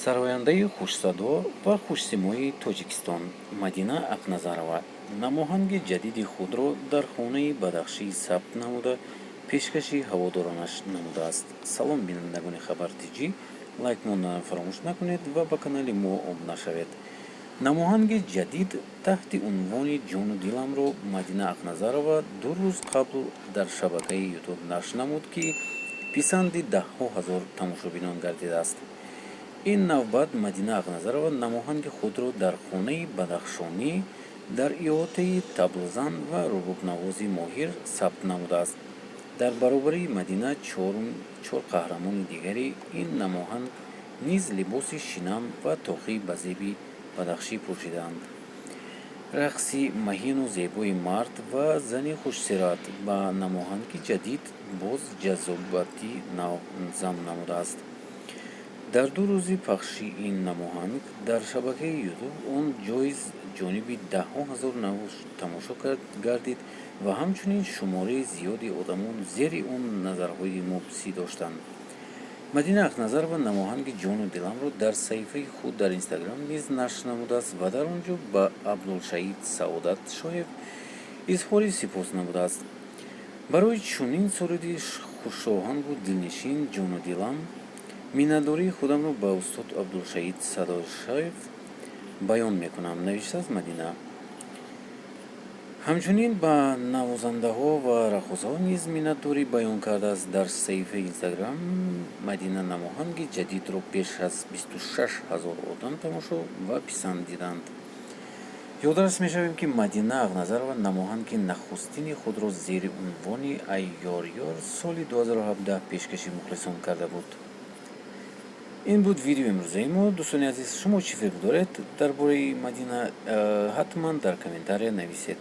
Сарояндаи хушсадо ва хушсимои Тоҷикистон Мадина Ақназарова намоҳанги ҷадиди худро дар хонаи Бадахшӣ сабт намуда, пешкаши ҳаводоронаш намудааст. Салом, бинандагони Хабар Тҷ, лайк мондан фаромӯш накунед ва ба канали мо обуна шавед. Намоҳанги ҷадид таҳти унвони «Ҷону диламро» Мадина Ақназарова 2 рӯз қабл дар шабакаи Ютуб нашр намуд, ки писанди даҳҳо ҳазор тамошобинон гардидааст. Ин навбат Мадина Ақназарова намоҳанги худро дар хонаи бадахшонӣ дар иҳотаи таблзан ва рубобнавози моҳир сабт намудааст. Дар баробари Мадина чор қаҳрамони дигари ин намоҳанг низ либоси шинам ва тоқи ба зеби бадахшӣ пӯшидаанд. Рақси маҳину зебои мард ва зани хушсират ба намоҳанги ҷадид боз ҷаззобияти нав зам намудааст. Дар 2 рӯзи пахши ин намоҳанг дар шабакаи Ютуб он ҷоиз ҷониби даҳҳо ҳазор тамошо гардид ва ҳамчунин шумораи зиёди одамон зери он назарҳои мубсӣ доштанд. Мадина Ақназарова намоҳанги «Ҷону диламро» дар саҳифаи худ дар Инстаграм низ нашр намудааст ва дар он ҷо ба Абдулшаҳид Саодатшоев изҳори сипос намудааст. «Барои чунин суруди хушоҳангу дилнишин „Ҷону дилам“ миннатдории худамро ба устод Абдулшаҳид Саодатшоев баён мекунам», навиштааст Мадина. Ҳамчунин ба навозандаҳо ва раққосаҳо низ миннатдорӣ баён кардааст. Дар саҳифаи Инстаграм Мадина намоҳанги ҷадидро беш аз 26 000 одам тамошо ва писандиданд. Ёдрас мешавем, ки Мадина Ақназарова намоҳанги нахустини худро зери унвони «Ай ёр, ёр» соли 2017 пешкаши мухлисон карда буд. Ин буд видеои имрӯзаи мо. Дӯстони азиз, шумо чӣ фикр доред дар бораи Мадина? Ҳатман дар комментария нависед.